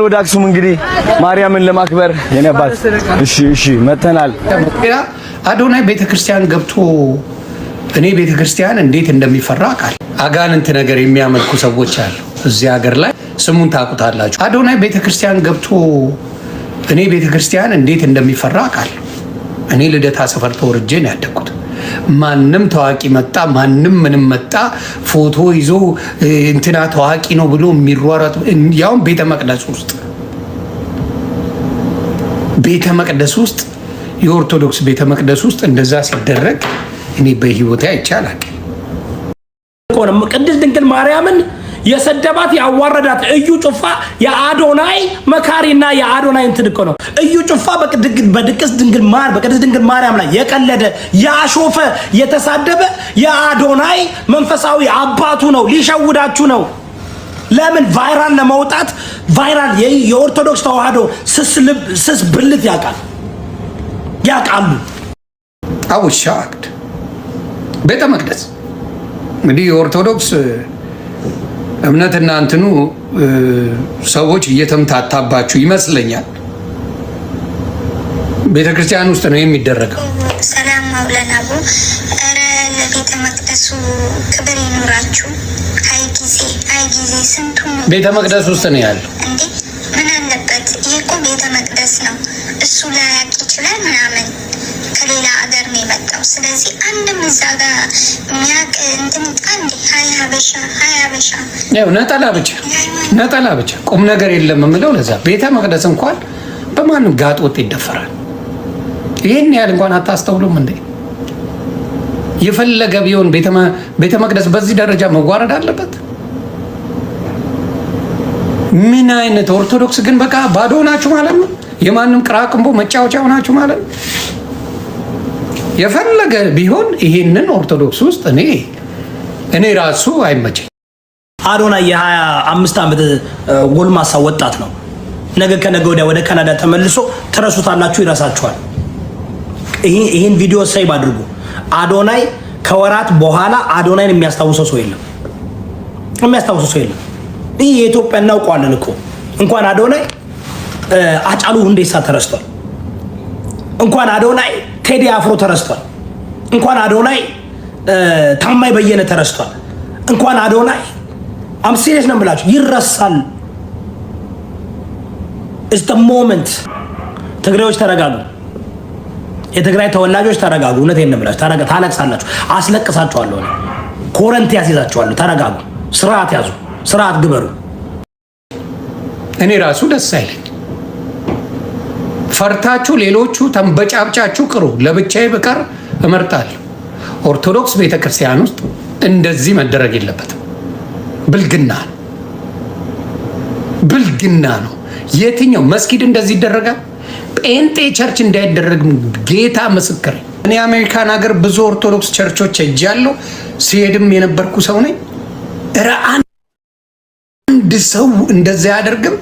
ወደ አክሱም እንግዲህ ማርያምን ለማክበር የኔ አባት። እሺ መተናል። አዶናይ ቤተክርስቲያን ገብቶ እኔ ቤተክርስቲያን እንዴት እንደሚፈራ አውቃለሁ። አጋንንት ነገር የሚያመልኩ ሰዎች አሉ እዚህ ሀገር ላይ፣ ስሙን ታውቁታላችሁ። አዶናይ ቤተክርስቲያን ገብቶ እኔ ቤተክርስቲያን እንዴት እንደሚፈራ አውቃለሁ። እኔ ልደታ ሰፈር ተወርጄ ነው ያደግኩት። ማንም ታዋቂ መጣ፣ ማንም ምንም መጣ፣ ፎቶ ይዞ እንትና ታዋቂ ነው ብሎ የሚሯሯጥ፣ ያውም ቤተ መቅደስ ውስጥ፣ ቤተ መቅደስ ውስጥ፣ የኦርቶዶክስ ቤተ መቅደስ ውስጥ እንደዛ ሲደረግ እኔ በህይወቴ አይቼ አላውቅም። ቅድስት ድንግል ማርያምን የሰደባት ያዋረዳት እዩ ጩፋ የአዶናይ መካሪና የአዶናይ እንትን እኮ ነው። እዩ ጩፋ በቅድስት ድንግል ማርያም ላይ የቀለደ፣ ያሾፈ፣ የተሳደበ የአዶናይ መንፈሳዊ አባቱ ነው። ሊሸውዳችሁ ነው። ለምን? Viral ለመውጣት። Viral የኦርቶዶክስ ተዋህዶ ስስ ብልት ያውቃል፣ ያውቃሉ። I was shocked። ቤተ መቅደስ እንግዲህ የኦርቶዶክስ እምነትና እንትኑ ሰዎች እየተምታታባችሁ ይመስለኛል። ቤተክርስቲያን ውስጥ ነው የሚደረገው። ሰላም አውለናቡ። ኧረ ለቤተ መቅደሱ ክብር ይኑራችሁ። አይ ጊዜ፣ አይ ጊዜ፣ ስንቱ ነው። ቤተ መቅደስ ውስጥ ነው ያለው። እንዴ፣ ምን አለበት? ይህ እኮ ቤተ መቅደስ ነው። እሱ ላያቅ ይችላል ምናምን፣ ከሌላ አገር ነው የመጣው። ስለዚህ አንድም እዛ ጋር የሚያውቅ እንትን አንድ ሀይ ሀበሻ፣ ሀይ ሀበሻ። ያው ነጠላ ብቻ፣ ነጠላ ብቻ፣ ቁም ነገር የለም የምለው ለዛ። ቤተ መቅደስ እንኳን በማንም ጋጥ ወጥ ይደፈራል። ይህን ያህል እንኳን አታስተውሉም እንዴ? የፈለገ ቢሆን ቤተ መቅደስ በዚህ ደረጃ መዋረድ አለበት? ምን አይነት ኦርቶዶክስ ግን በቃ ባዶ ናችሁ ማለት ነው። የማንም ቅራቅንቦ መጫወቻ ናችሁ ማለት ነው። የፈለገ ቢሆን ይሄንን ኦርቶዶክስ ውስጥ እኔ ራሱ አይመቸኝ። አዶናይ የ25 ዓመት ጎልማሳ ወጣት ነው። ነገ ከነገ ወዲያ ወደ ካናዳ ተመልሶ ትረሱታላችሁ፣ ይረሳችኋል። ይህን ቪዲዮ save አድርጉ። አዶናይ ከወራት በኋላ አዶናይን የሚያስታውሰው ሰው የለም፣ የሚያስታውሰው ሰው የለም። ይህ የኢትዮጵያ እናውቀዋለን እኮ። እንኳን አዶናይ አጫሉ ሁንዴሳ ተረስቷል። እንኳን አዶናይ ቴዲ አፍሮ ተረስቷል። እንኳን አዶናይ ታማኝ በየነ ተረስቷል። እንኳን አዶናይ፣ I'm serious ነው የምላችሁ፣ ይረሳል። It's the moment። ትግሬዎች ተረጋጉ። የትግራይ ተወላጆች ተረጋጉ። እውነቴን ነው የምላችሁ። ታለቅሳላችሁ። አስለቅሳችኋለሁ። ኮረንቲ ያስይዛችኋለሁ። ተረጋጉ። ስርዓት ያዙ። ስርዓት ግበሩ። እኔ ራሱ ደስ አይለኝ። ፈርታችሁ ሌሎቹ ተንበጫብጫችሁ ቅሩ። ለብቻዬ ብቀር እመርጣለሁ። ኦርቶዶክስ ቤተክርስቲያን ውስጥ እንደዚህ መደረግ የለበትም። ብልግና ነው፣ ብልግና ነው። የትኛው መስጊድ እንደዚህ ይደረጋል? ጴንጤ church እንዳይደረግም ጌታ ምስክር። እኔ አሜሪካን ሀገር ብዙ ኦርቶዶክስ ቸርቾች ሄጃለሁ። ሲሄድም የነበርኩ ሰው ነኝ። እረ አንድ ሰው እንደዚህ አያደርግም።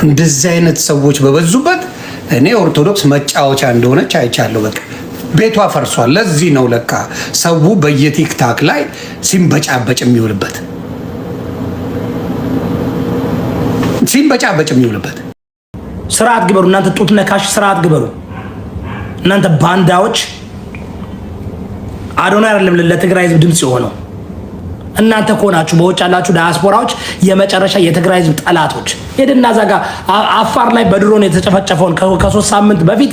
እንደዚህ አይነት ሰዎች በበዙበት እኔ ኦርቶዶክስ መጫወቻ እንደሆነች አይቻለሁ። በቃ ቤቷ ፈርሷል። ለዚህ ነው ለካ ሰው በየ TikTok ላይ ሲንበጫበጭ የሚውልበት። ስርዓት ግበሩ። እናንተ ጡት ነካሽ ስርዓት ግበሩ። እናንተ ባንዳዎች። አዶናይ አይደለም ለትግራይ ህዝብ ድምፅ የሆነው፣ እናንተ ከሆናችሁ በውጭ ያላችሁ ዲያስፖራዎች የመጨረሻ የትግራይ ህዝብ ጠላቶች። ሄድና እዛ ጋ አፋር ላይ በድሮን የተጨፈጨፈውን፣ ከ3 ሳምንት በፊት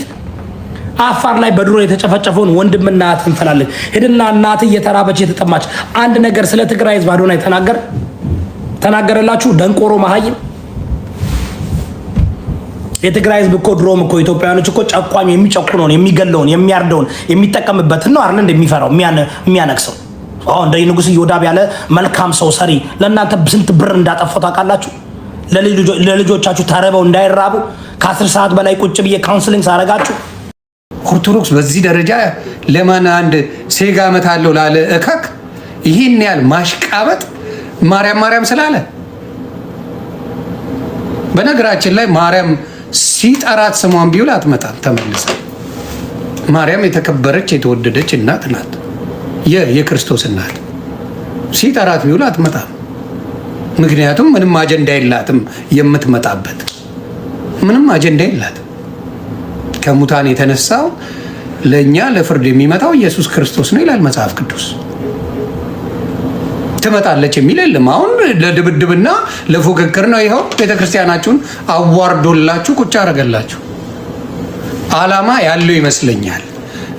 አፋር ላይ በድሮን የተጨፈጨፈውን ወንድምና እህት እንፈላለን። ሄድና እናት እየተራበች የተጠማች አንድ ነገር ስለ ትግራይ ህዝብ አዶናይ ተናገረላችሁ? ደንቆሮ መሀይም። የትግራይ ህዝብ እኮ ድሮም እኮ ኢትዮጵያውያኖች እኮ ጨቋኝ የሚጨቁነውን፣ የሚገለውን፣ የሚያርደውን፣ የሚጠቀምበትን ነው አይደል እንደሚፈራው የሚያነቅሰው። እንደ ንጉስ ኢዮዳብ ያለ መልካም ሰው ሰሪ። ለእናንተ ስንት ብር እንዳጠፋው ታውቃላችሁ? ለልጆቻችሁ ተርበው እንዳይራቡ ከ10 ሰዓት በላይ ቁጭ ብዬ counseling ሳረጋችሁ። ኦርቶዶክስ በዚህ ደረጃ ለማን አንድ ሴጋ እመታለሁ ላለ እከክ ይህን ያህል ማሽቃበጥ፣ ማርያም ማርያም ስላለ። በነገራችን ላይ ማርያም ሲጠራት ስሟን ቢውል አትመጣም ተመልሳ። ማርያም የተከበረች የተወደደች እናት ናት። የክርስቶስ እናት ሲጠራት ቢውል አትመጣም። ምክንያቱም ምንም አጀንዳ የላትም፣ የምትመጣበት ምንም አጀንዳ የላትም። ከሙታን የተነሳው ለእኛ ለፍርድ የሚመጣው ኢየሱስ ክርስቶስ ነው ይላል መጽሐፍ ቅዱስ። ትመጣለች የሚል የለም። አሁን ለድብድብና ለፉክክር ነው። ይኸው ቤተክርስቲያናችሁን አዋርዶላችሁ ቁጭ አደረገላችሁ። አላማ ያለው ይመስለኛል።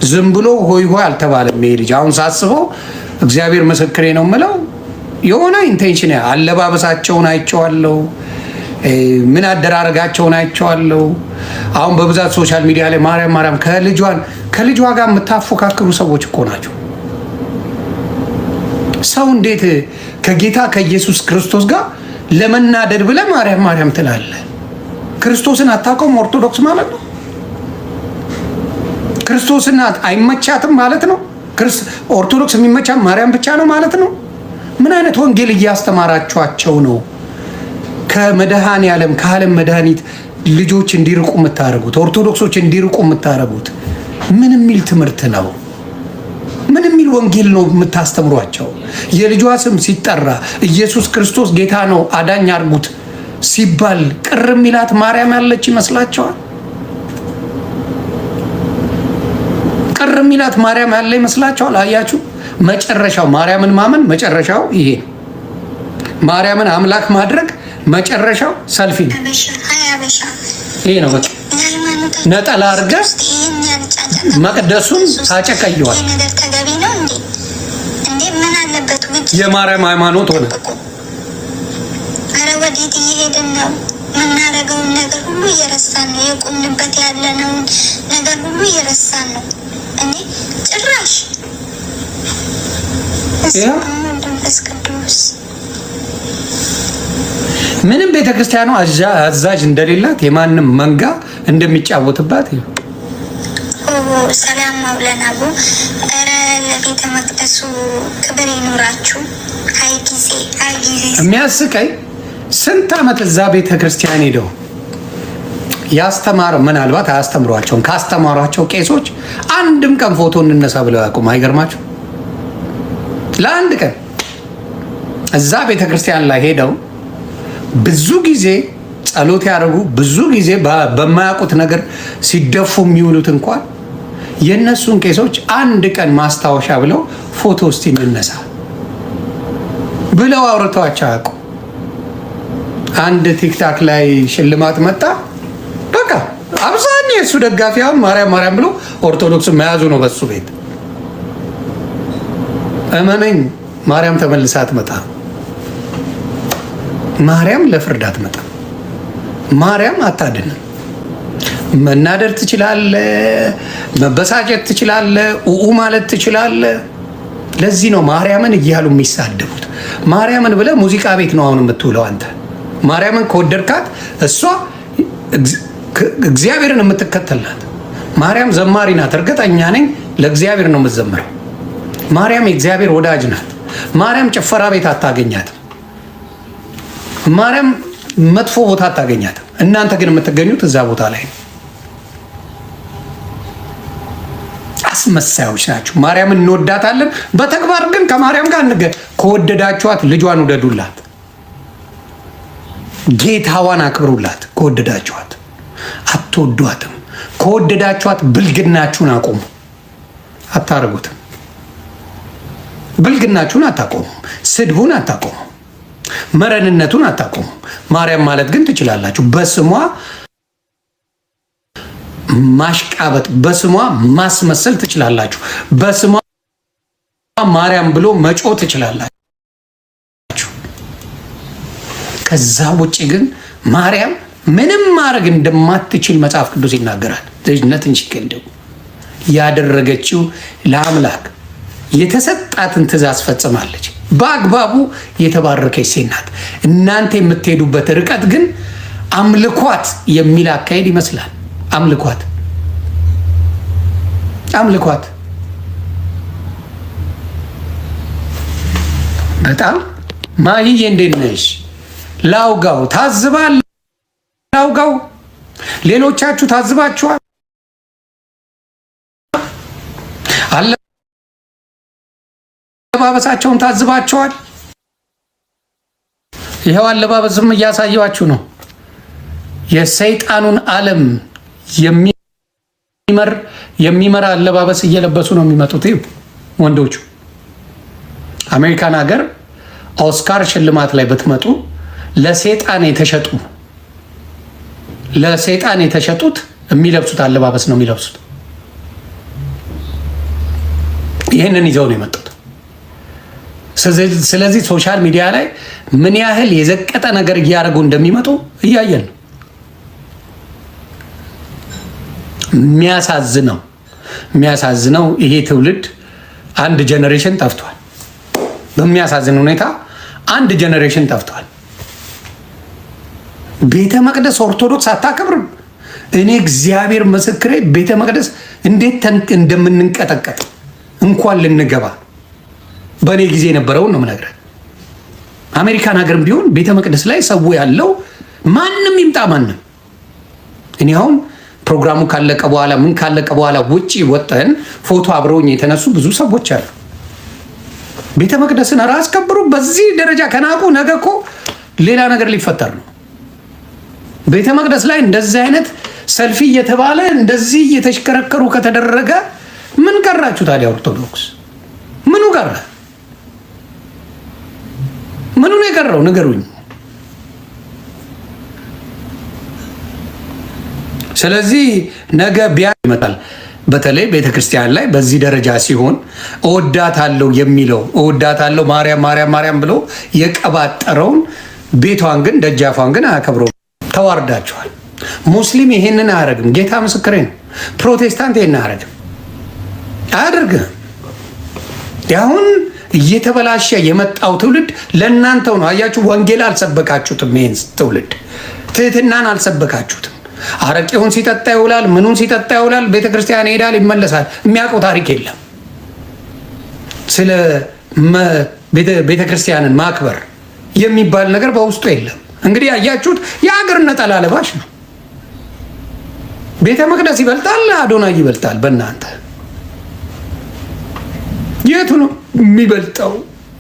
ዝም ብሎ ሆይ ሆይ አልተባለም። ይሄ ልጅ አሁን ሳስበው እግዚአብሔር ምስክሬ ነው የምለው የሆነ intention፣ አለባበሳቸውን አይቼዋለሁ፣ ምን አደራረጋቸውን አይቼዋለሁ። አሁን በብዛት social media ላይ ማርያም ማርያም ከልጇ ጋር የምታፎካክሩ ሰዎች እኮ ናቸው። ሰው እንዴት ከጌታ ከኢየሱስ ክርስቶስ ጋር ለመናደድ ብለህ ማርያም ማርያም ትላለህ? ክርስቶስን አታውቀውም? ኦርቶዶክስ ማለት ነው። ክርስቶስን አይመቻትም ማለት ነው። ኦርቶዶክስ የሚመቻት ማርያም ብቻ ነው ማለት ነው። ምን አይነት ወንጌል እያስተማራችኋቸው ነው? ከመድኃኔ ዓለም፣ ከዓለም መድኃኒት ልጆች እንዲርቁ የምታደርጉት፣ ኦርቶዶክሶች እንዲርቁ የምታደርጉት ምን የሚል ትምህርት ነው? ምን የሚል ወንጌል ነው የምታስተምሯቸው? የልጇ ስም ሲጠራ፣ ኢየሱስ ክርስቶስ ጌታ ነው አዳኝ አድርጉት ሲባል ቅር የሚላት ማርያም ያለች ይመስላቸዋል? ቅር የሚላት ማርያም ያለ ይመስላቸዋል? አያችሁ፣ መጨረሻው ማርያምን ማመን መጨረሻው ይሄ ነው። ማርያምን አምላክ ማድረግ መጨረሻው ሰልፊ ነው። ይሄ ነው በቃ። ነጠላ አድርገህ መቅደሱን ታጨቀየዋል። የማርያም ሃይማኖት ሆነ። ኧረ ወዴት እየሄድን ነው? የምናደርገውን ነገር ሁሉ እየረሳን ነው። የቆምንበት ያለነውን ነገር ሁሉ እየረሳን ነው። እኔ ጭራሽ መንፈስ ቅዱስ ምንም ቤተክርስቲያኗ አዛዥ እንደሌላት፣ የማንም መንጋ እንደሚጫወትባት። ሰላም ማውለናቡ። ኧረ ለቤተ መቅደሱ ክብር ይኑራችሁ። አይ ጊዜ፣ አይ ጊዜ። የሚያስቀኝ ስንት ዓመት እዛ ቤተ ክርስቲያን ሄደው ያስተማረ፣ ምናልባት አያስተምሯቸውም። ካስተማሯቸው ቄሶች አንድም ቀን ፎቶ እንነሳ ብለው ያውቁም። አይገርማችሁ? ለአንድ ቀን እዛ ቤተ ክርስቲያን ላይ ሄደው ብዙ ጊዜ ጸሎት ያደረጉ፣ ብዙ ጊዜ በማያውቁት ነገር ሲደፉ የሚውሉት እንኳን የእነሱን ቄሶች አንድ ቀን ማስታወሻ ብለው ፎቶ እስቲ እንነሳ ብለው አውርተዋቸው አያውቁም። አንድ TikTok ላይ ሽልማት መጣ። በቃ አብዛኛው የእሱ ደጋፊ አሁን ማርያም ማርያም ብሎ ኦርቶዶክስ መያዙ ነው በሱ ቤት። እመነኝ፣ ማርያም ተመልሳ አትመጣ። ማርያም ለፍርድ አትመጣም። ማርያም አታድንም። መናደር ትችላለ፣ መበሳጨት ትችላለ፣ ኡኡ ማለት ትችላለ። ለዚህ ነው ማርያምን እያሉ የሚሳደቡት። ማርያምን ብለህ ሙዚቃ ቤት ነው አሁን የምትውለው አንተ። ማርያምን ከወደድካት እሷ እግዚአብሔርን የምትከተል ናት። ማርያም ዘማሪ ናት። እርግጠኛ ነኝ ለእግዚአብሔር ነው የምትዘምረው። ማርያም የእግዚአብሔር ወዳጅ ናት። ማርያም ጭፈራ ቤት አታገኛትም። ማርያም መጥፎ ቦታ አታገኛትም። እናንተ ግን የምትገኙት እዛ ቦታ ላይ ነው። አስመሳዮች ናቸው። ማርያምን እንወዳታለን፣ በተግባር ግን ከማርያም ጋር እንገ ከወደዳችኋት ልጇን ውደዱላት፣ ጌታዋን አክብሩላት። ከወደዳችኋት አትወዷትም። ከወደዳችኋት ብልግናችሁን አቁሙ። አታርጉትም። ብልግናችሁን አታቆሙ። ስድቡን አታቆሙ። መረንነቱን አታቆሙ። ማርያም ማለት ግን ትችላላችሁ። በስሟ ማሽቃበጥ፣ በስሟ ማስመሰል ትችላላችሁ። በስሟ ማርያም ብሎ መጮህ ትችላላችሁ። ከዛ ውጭ ግን ማርያም ምንም ማድረግ እንደማትችል መጽሐፍ ቅዱስ ይናገራል። ልጅነት እንሽከንደው ያደረገችው ለአምላክ የተሰጣትን ትእዛዝ ፈጽማለች። በአግባቡ የተባረከች ሴት ናት። እናንተ የምትሄዱበት ርቀት ግን አምልኳት የሚል አካሄድ ይመስላል። አምልኳት፣ አምልኳት። በጣም ማሂዬ እንዴት ነሽ? ላውጋው ታዝባል። ላውጋው ሌሎቻችሁ ታዝባችኋል። አለባበሳቸውን ታዝባቸዋል። ይኸው አለባበስም እያሳየኋችሁ ነው። የሰይጣኑን ዓለም የሚመራ አለባበስ እየለበሱ ነው የሚመጡት ወንዶቹ። አሜሪካን ሀገር ኦስካር ሽልማት ላይ ብትመጡ ለሰይጣን የተሸጡት የሚለብሱት አለባበስ ነው የሚለብሱት። ይህንን ይዘው ነው የመጡት። ስለዚህ social media ላይ ምን ያህል የዘቀጠ ነገር እያደረጉ እንደሚመጡ እያየን ነው። የሚያሳዝነው ይሄ ትውልድ አንድ generation ጠፍቷል። በሚያሳዝን ሁኔታ አንድ generation ጠፍቷል። ቤተ መቅደስ ኦርቶዶክስ አታከብርም። እኔ እግዚአብሔር ምስክሬ ቤተ መቅደስ እንዴት እንደምንንቀጠቀጥ እንኳን ልንገባ በእኔ ጊዜ የነበረውን ነው የምነግርህ። አሜሪካን ሀገርም ቢሆን ቤተ መቅደስ ላይ ሰው ያለው ማንም ይምጣ ማንም። እኔ አሁን ፕሮግራሙ ካለቀ በኋላ፣ ምን ካለቀ በኋላ ውጭ ወጥተን ፎቶ አብረውኝ የተነሱ ብዙ ሰዎች አሉ። ቤተ መቅደስን ኧረ አስከብሩ። በዚህ ደረጃ ከናቁ ነገ እኮ ሌላ ነገር ሊፈጠር ነው። ቤተ መቅደስ ላይ እንደዚህ አይነት ሰልፊ እየተባለ እንደዚህ እየተሽከረከሩ ከተደረገ ምን ቀራችሁ ታዲያ? ኦርቶዶክስ ምኑ ቀረ? ምኑ ነው የቀረው? ንገሩኝ። ስለዚህ ነገ ቢያ ይመጣል። በተለይ ቤተክርስቲያን ላይ በዚህ ደረጃ ሲሆን እወዳታለሁ የሚለው፣ እወዳታለሁ ማርያም ማርያም ማርያም ብሎ የቀባጠረውን ቤቷን ግን ደጃፏን ግን አያከብረውም። ተዋርዳችኋል። ሙስሊም ይሄንን አያደርግም። ጌታ ምስክሬ ነው። ፕሮቴስታንት ይሄንን አያደርግም፣ አያደርግም። አሁን እየተበላሸ የመጣው ትውልድ ለእናንተው ነው። አያችሁ፣ ወንጌል አልሰበካችሁትም። ይሄን ትውልድ ትህትናን አልሰበካችሁትም። አረቄውን ሲጠጣ ይውላል፣ ምኑን ሲጠጣ ይውላል። ቤተክርስቲያን ይሄዳል፣ ይመለሳል። የሚያውቀው ታሪክ የለም። ስለ ቤተክርስቲያንን ማክበር የሚባል ነገር በውስጡ የለም። እንግዲህ ያያችሁት የሀገር ነጠላ ለባሽ ነው። ቤተ መቅደስ ይበልጣል፣ አዶናይ ይበልጣል። በእናንተ የቱ ነው የሚበልጠው?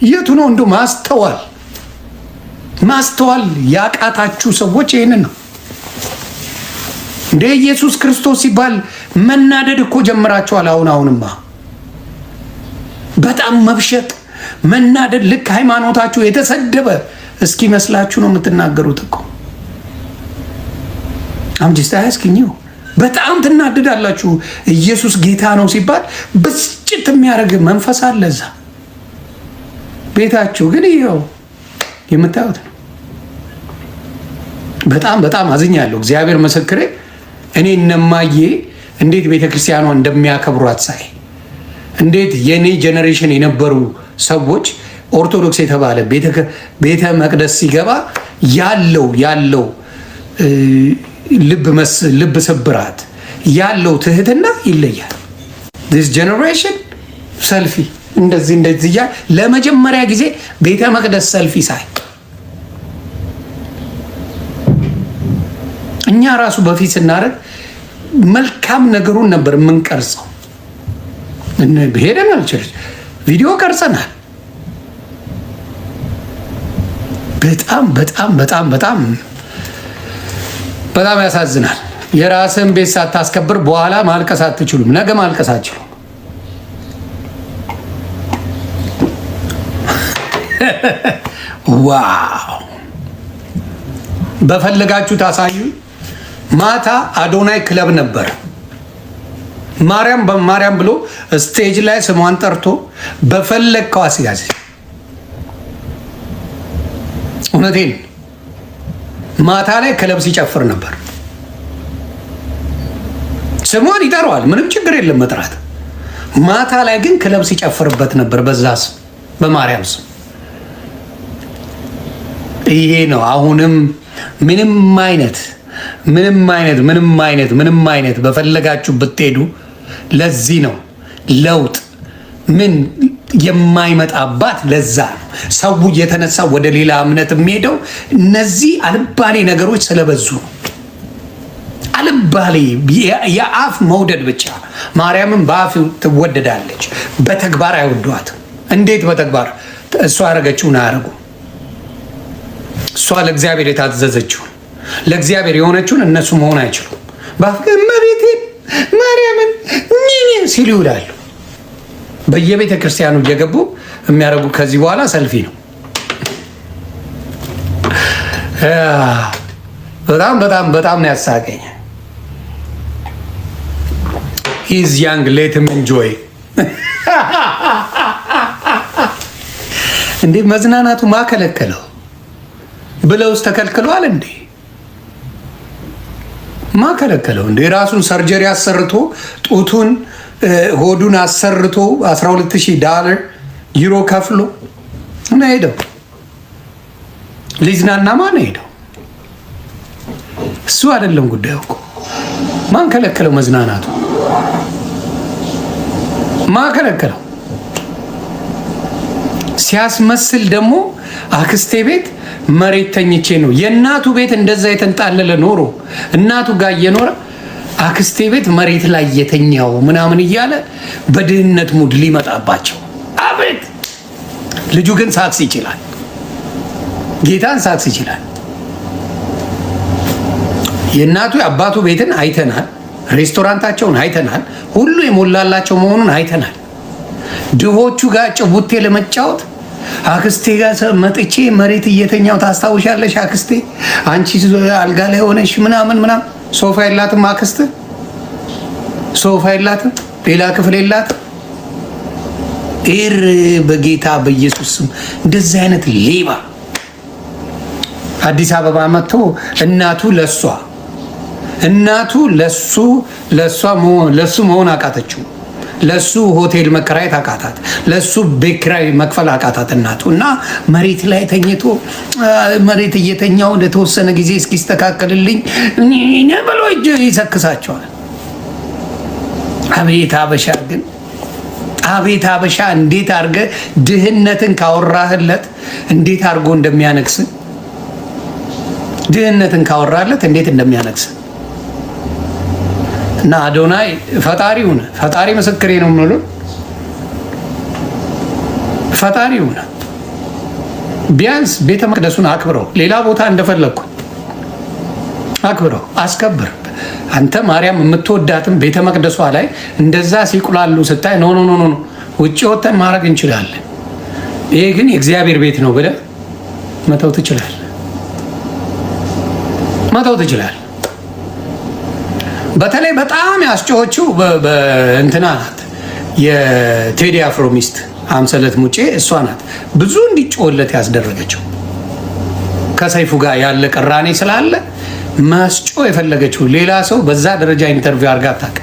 የቱ ነው? እንደ ማስተዋል ማስተዋል ያቃታችሁ ሰዎች ይህንን ነው። እንደ ኢየሱስ ክርስቶስ ሲባል መናደድ እኮ ጀምራችኋል። አሁን አሁንማ በጣም መብሸቅ፣ መናደድ፣ ልክ ሃይማኖታችሁ የተሰደበ እስኪመስላችሁ ነው የምትናገሩት እኮ። I'm just asking you። በጣም ትናደዳላችሁ። ኢየሱስ ጌታ ነው ሲባል ብስጭት የሚያደርግ መንፈስ አለ እዛ። ቤታችሁ ግን ይኸው የምታዩት ነው። በጣም በጣም አዝኛለሁ። እግዚአብሔር ምስክሬ፣ እኔ እነማዬ እንዴት ቤተክርስቲያኗ እንደሚያከብሯት ሳይ፣ እንዴት የኔ generation የነበሩ ሰዎች ኦርቶዶክስ የተባለ ቤተ መቅደስ ሲገባ ያለው ልብ ስብራት፣ ያለው ትህትና ይለያል። This generation ሰልፊ እንደዚህ እንደዚህ እያለ፣ ለመጀመሪያ ጊዜ ቤተ መቅደስ ሰልፊ ሳይ፣ እኛ ራሱ በፊት ስናደርግ መልካም ነገሩን ነበር የምንቀርጸው። ሄደናል፣ church ቪዲዮ ቀርጸናል። በጣም በጣም በጣም በጣም በጣም ያሳዝናል። የራስን ቤት ሳታስከብር በኋላ ማልቀስ አትችሉም። ነገ ማልቀስ አትችሉም። Wow፣ በፈለጋችሁ ታሳዩ። ማታ አዶናይ ክለብ ነበር። ማርያም በማርያም ብሎ stage ላይ ስሟን ጠርቶ በፈለግከው አስያዝ። እውነቴን፣ ማታ ላይ ክለብ ሲጨፍር ነበር። ስሟን ይጠራዋል። ምንም ችግር የለም መጥራት። ማታ ላይ ግን ክለብ ሲጨፍርበት ነበር፣ በዛ ስም፣ በማርያም ስም። ይሄ ነው። አሁንም ምንም አይነት ምንም አይነት ምንም አይነት ምንም አይነት በፈለጋችሁ ብትሄዱ፣ ለዚህ ነው ለውጥ ምን የማይመጣባት። ለዛ ነው ሰው እየተነሳ ወደ ሌላ እምነት የሚሄደው። እነዚህ አልባሌ ነገሮች ስለበዙ ነው። አልባሌ የአፍ መውደድ ብቻ። ማርያምን በአፍ ትወደዳለች፣ በተግባር አይወዷትም። እንዴት በተግባር እሷ ያደረገችውን አያደርጉም። እሷ ለእግዚአብሔር የታዘዘችውን፣ ለእግዚአብሔር የሆነችውን እነሱ መሆን አይችሉም። በአፍ እመቤቴ ማርያምን ሲሉ ይውላሉ። በየቤተ ክርስቲያኑ እየገቡ የሚያደርጉ ከዚህ በኋላ ሰልፊ ነው። በጣም በጣም በጣም ነው ያሳቀኝ። He's young, let him enjoy። እንዴ መዝናናቱ ማከለከለው ብለውስ ተከልክሏል እንዴ? ማከለከለው እንዴ? ራሱን surgery አሰርቶ፣ ጡቱን ሆዱን አሰርቶ፣ 12,000 ዶላር ዩሮ ከፍሎ ነው ሄደው። ሊዝናና ማን ሄደው? እሱ አይደለም ጉዳዩ እኮ። ማን ከለከለው መዝናናቱ? ማን ከለከለው? ሲያስመስል ደግሞ አክስቴ ቤት መሬት ተኝቼ ነው። የእናቱ ቤት እንደዛ የተንጣለለ ኖሮ፣ እናቱ ጋር እየኖረ አክስቴ ቤት መሬት ላይ የተኛው ምናምን እያለ በድህነት mood ሊመጣባቸው። አቤት፣ ልጁ ግን ሳክስ ይችላል። ጌታን ሳክስ ይችላል። የእናቱ የአባቱ ቤትን አይተናል። ሬስቶራንታቸውን አይተናል። ሁሉ የሞላላቸው መሆኑን አይተናል። ድሆቹ ጋር ጭቡቴ ለመጫወት አክስቴ ጋር መጥቼ መሬት እየተኛው ታስታውሻለሽ? አክስቴ አንቺ አልጋ ላይ ሆነሽ ምናምን ምናምን። ሶፋ የላትም አክስት፣ ሶፋ የላትም፣ ሌላ ክፍል የላትም። ኤር በጌታ በኢየሱስ ስም እንደዚህ አይነት ሌባ አዲስ አበባ መጥቶ እናቱ ለሷ እናቱ ለሱ ለሷ ለሱ መሆን አቃተችው። ለሱ ሆቴል መከራየት አቃታት። ለሱ ቤት ኪራይ መክፈል አቃታት እናቱ። እና መሬት ላይ ተኝቶ መሬት እየተኛው ለተወሰነ ጊዜ እስኪስተካከልልኝ ብሎ ይሰክሳቸዋል። አቤት አበሻ ግን፣ አቤት አበሻ፣ እንዴት አድርገህ ድህነትን ካወራህለት እንዴት አድርጎ እንደሚያነግስ፣ ድህነትን ካወራለት እንዴት እንደሚያነግስ። እና አዶናይ ፈጣሪ ሁነ፣ ፈጣሪ ምስክሬ ነው የምለው፣ ፈጣሪ ሁነ። ቢያንስ ቤተ መቅደሱን አክብረው፣ ሌላ ቦታ እንደፈለግኩ አክብረው፣ አስከብር። አንተ ማርያም የምትወዳትም ቤተ መቅደሷ ላይ እንደዛ ሲቁላሉ ስታይ no, no, no, no፣ ውጭ ወተን ማድረግ እንችላለን፣ ይሄ ግን የእግዚአብሔር ቤት ነው ብለህ መተው ትችላለህ፣ መተው ትችላለህ። በተለይ በጣም ያስጮኸችው እንትና ናት፣ የቴዲ አፍሮ ሚስት አምሰለት ሙጬ፣ እሷ ናት ብዙ እንዲጮህለት ያስደረገችው። ከሰይፉ ጋር ያለ ቅራኔ ስላለ ማስጮህ የፈለገችው። ሌላ ሰው በዛ ደረጃ interview አድርጋ አታውቅም።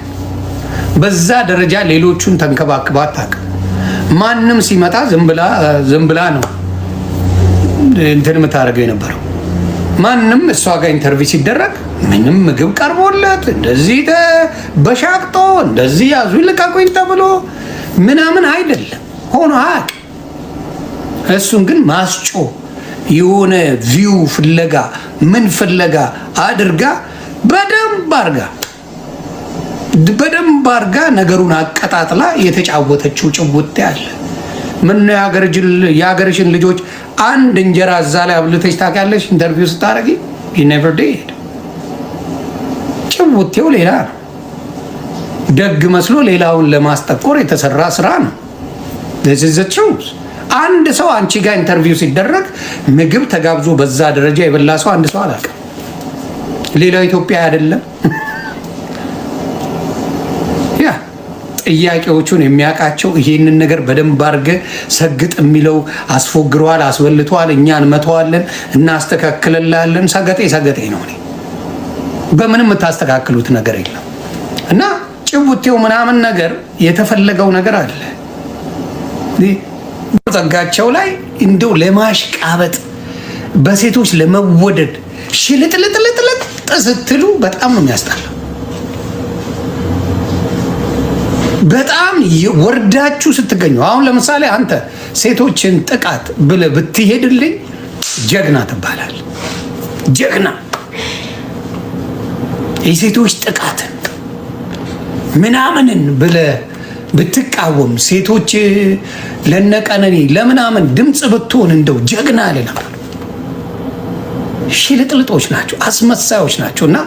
በዛ ደረጃ ሌሎቹን ተንከባክባ አታውቅም። ማንም ሲመጣ ዝም ብላ ነው እንትን የምታደርገው የነበረው። ማንም እሷ ጋር interview ሲደረግ ምንም ምግብ ቀርቦለት እንደዚህ በሻቅጦ እንደዚህ ያዙ ልቀቁኝ ተብሎ ምናምን አይደለም ሆኖ አያውቅም። እሱን ግን ማስጮህ የሆነ view ፍለጋ ምን ፍለጋ አድርጋ በደንብ አርጋ ነገሩን አቀጣጥላ የተጫወተችው ጭውቴ አለ። ምን ነው የሀገርሽን ልጆች አንድ እንጀራ እዛ ላይ አብልተሽ ታውቂያለሽ? Interview ስታደርጊ never did። ጭውቴው ሌላ ነው። ደግ መስሎ ሌላውን ለማስጠቆር የተሰራ ስራ ነው። Truth፣ አንድ ሰው አንቺ ጋር interview ሲደረግ ምግብ ተጋብዞ በዛ ደረጃ የበላ ሰው አንድ ሰው አላውቅም። ሌላው ኢትዮጵያ አይደለም። ያ ጥያቄዎቹን የሚያውቃቸው ይሄንን ነገር በደንብ አድርገህ ሰግጥ የሚለው አስፎግረዋል፣ አስበልተዋል፣ እኛ እንመተዋለን፣ እናስተካክልላለን። ሰገጤ ሰገጤ ነው። እኔ በምንም የምታስተካክሉት ነገር የለም። እና ጭውቴው ምናምን ነገር የተፈለገው ነገር አለ። ጸጋቸው ላይ እንደው ለማሽቃበጥ፣ በሴቶች ለመወደድ ሽልጥልጥልጥልጥ ስትሉ በጣም ነው የሚያስጠላው። በጣም ወርዳችሁ ስትገኙ፣ አሁን ለምሳሌ አንተ ሴቶችን ጥቃት ብለህ ብትሄድልኝ ጀግና ትባላል። ጀግና የሴቶች ጥቃትን ምናምንን ብለህ ብትቃወም፣ ሴቶች ለነቀነኒ ለምናምን ድምፅ ብትሆን እንደው ጀግና አለ ነበር። ሽልጥልጦች ናቸው፣ አስመሳዮች ናቸው። እና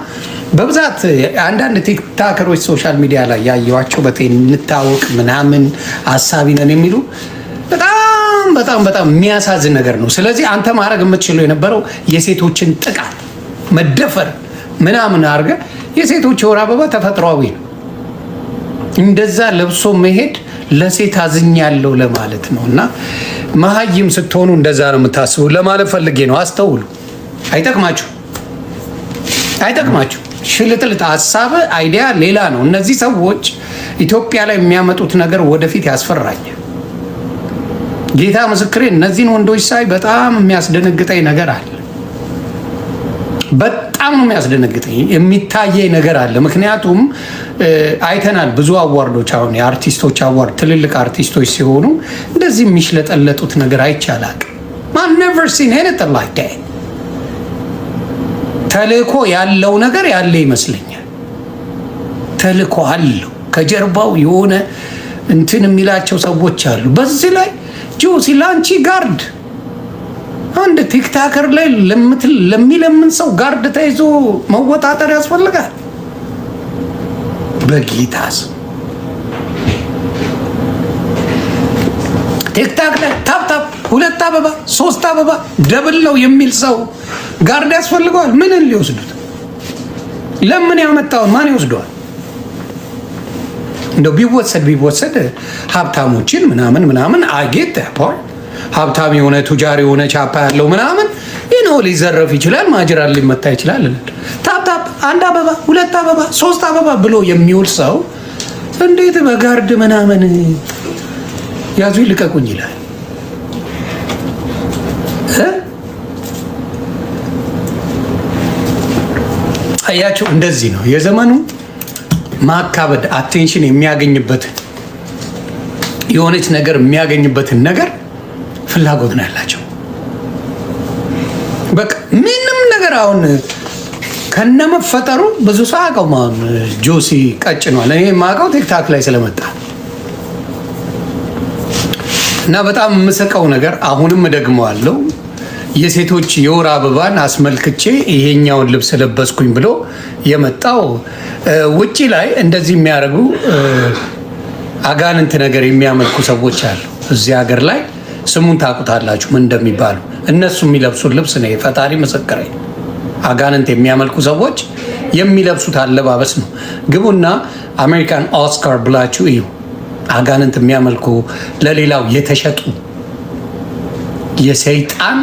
በብዛት አንዳንድ ቲክታከሮች social media ላይ ያየኋቸው እንታወቅ ምናምን አሳቢ ነን የሚሉ በጣም በጣም በጣም የሚያሳዝን ነገር ነው። ስለዚህ አንተ ማድረግ የምትችለው የነበረው የሴቶችን ጥቃት መደፈር ምናምን አድርገህ፣ የሴቶች የወር አበባ ተፈጥሯዊ ነው። እንደዛ ለብሶ መሄድ ለሴት አዝኛለሁ ለማለት ነው። እና መሀይም ስትሆኑ እንደዛ ነው የምታስቡ ለማለት ፈልጌ ነው። አስተውሉ። አይጠቅማችሁ፣ አይጠቅማችሁ። ሽልጥልጥ ሀሳብ idea ሌላ ነው። እነዚህ ሰዎች ኢትዮጵያ ላይ የሚያመጡት ነገር ወደፊት ያስፈራኛል። ጌታ ምስክሬ፣ እነዚህን ወንዶች ሳይ በጣም የሚያስደነግጠኝ ነገር አለ። በጣም ነው የሚያስደነግጠኝ፣ የሚታየኝ ነገር አለ። ምክንያቱም አይተናል ብዙ award ኦች፣ አሁን የአርቲስቶች award ትልልቅ አርቲስቶች ሲሆኑ እንደዚህ የሚሽለጠለጡት ነገር አይቻላል። Man, never seen anything like that። ተልእኮ ያለው ነገር ያለ ይመስለኛል። ተልእኮ አለው፣ ከጀርባው የሆነ እንትን የሚላቸው ሰዎች አሉ። በዚህ ላይ ጆሲ ላንቺ guard፣ አንድ ቲክታከር ላይ ለሚለምን ሰው guard ተይዞ መወጣጠር ያስፈልጋል? በጌታስ ቲክታክ ላይ tap tap ሁለት አበባ ሶስት አበባ double ነው የሚል ሰው guard ያስፈልገዋል? ምንን ሊወስዱት? ለምን ያመጣውን ማን ይወስደዋል? እንደው ቢወሰድ ቢወሰድ ሀብታሞችን ምናምን ምናምን I get part፣ ሀብታም የሆነ ቱጃር የሆነ ቻፓ ያለው ምናምን ይህ ነው ሊዘረፍ ይችላል፣ ማጅራት ሊመታ ይችላል። Tap tap አንድ አበባ ሁለት አበባ ሶስት አበባ ብሎ የሚውል ሰው እንዴት በ guard ምናምን ያዙ ይልቀቁኝ ይላል? አያቸው፣ እንደዚህ ነው የዘመኑ ማካበድ። Attention የሚያገኝበትን የሆነች ነገር የሚያገኝበትን ነገር ፍላጎት ነው ያላቸው። በቃ ምንም ነገር አሁን ከነመፈጠሩ ብዙ ሰው አውቀው አሁን ጆሲ ቀጭኗል። እኔ የማውቀው ቲክታክ ላይ ስለመጣ እና በጣም የምስቀው ነገር አሁንም እደግመዋለሁ፣ የሴቶች የወር አበባን አስመልክቼ ይሄኛውን ልብስ ለበስኩኝ ብሎ የመጣው ውጪ ላይ እንደዚህ የሚያደርጉ አጋንንት ነገር የሚያመልኩ ሰዎች አሉ። እዚህ ሀገር ላይ ስሙን ታውቁታላችሁ ምን እንደሚባሉ። እነሱ የሚለብሱት ልብስ ነው። የፈጣሪ ምስክሬ፣ አጋንንት የሚያመልኩ ሰዎች የሚለብሱት አለባበስ ነው። ግቡና አሜሪካን ኦስካር ብላችሁ እዩ። አጋንንት የሚያመልኩ ለሌላው የተሸጡ የሰይጣን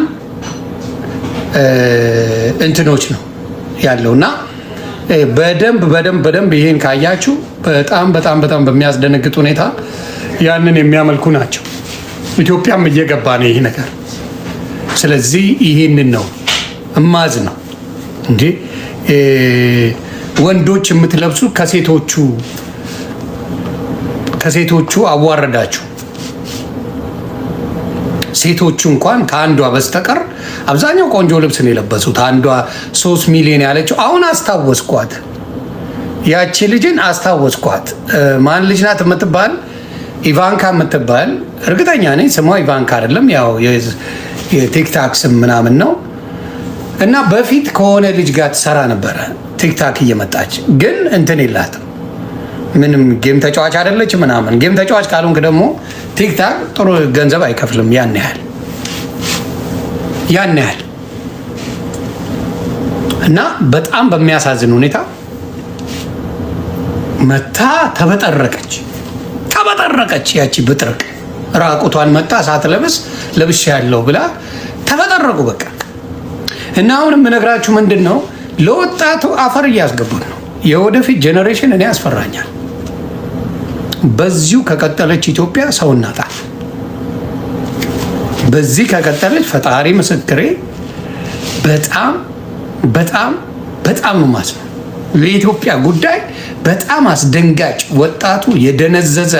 እንትኖች ነው ያለው። እና በደንብ በደንብ በደንብ ይሄን ካያችሁ በጣም በጣም በጣም በሚያስደነግጥ ሁኔታ ያንን የሚያመልኩ ናቸው። ኢትዮጵያም እየገባ ነው ይሄ ነገር። ስለዚህ ይሄንን ነው እማዝ ነው እንዴ፣ ወንዶች የምትለብሱ ከሴቶቹ አዋረዳችሁ። ሴቶቹ እንኳን ከአንዷ በስተቀር አብዛኛው ቆንጆ ልብስ ነው የለበሱት። አንዷ 3 ሚሊዮን ያለችው አሁን አስታወስኳት። ያቺ ልጅን አስታወስኳት። ማን ልጅ ናት የምትባል፣ ኢቫንካ የምትባል፣ እርግጠኛ ነኝ ስሟ ኢቫንካ አይደለም፣ ያው የቲክታክ ስም ምናምን ነው። እና በፊት ከሆነ ልጅ ጋር ትሰራ ነበረ ቲክታክ እየመጣች፣ ግን እንትን የላትም፣ ምንም game ተጫዋች አይደለች ምናምን። Game ተጫዋች ካልሆንክ ደግሞ ቲክታክ ጥሩ ገንዘብ አይከፍልም ያን ያህል ያን ያህል። እና በጣም በሚያሳዝን ሁኔታ መታ ተበጠረቀች፣ ተበጠረቀች። ያቺ ብጥርቅ ራቁቷን መጣ ሳትለብስ ለብሼ ያለው ብላ ተበጠረቁ። በቃ እና አሁን የምነግራችሁ ምንድን ነው፣ ለወጣቱ አፈር እያስገቡት ነው። የወደፊት generation እኔ ያስፈራኛል። በዚሁ ከቀጠለች ኢትዮጵያ ሰው እናጣል። በዚህ ከቀጠለች ፈጣሪ ምስክሬ በጣም በጣም በጣም ነው ማዝነው። ለኢትዮጵያ ጉዳይ በጣም አስደንጋጭ፣ ወጣቱ የደነዘዘ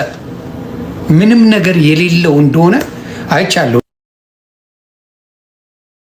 ምንም ነገር የሌለው እንደሆነ አይቻለሁ።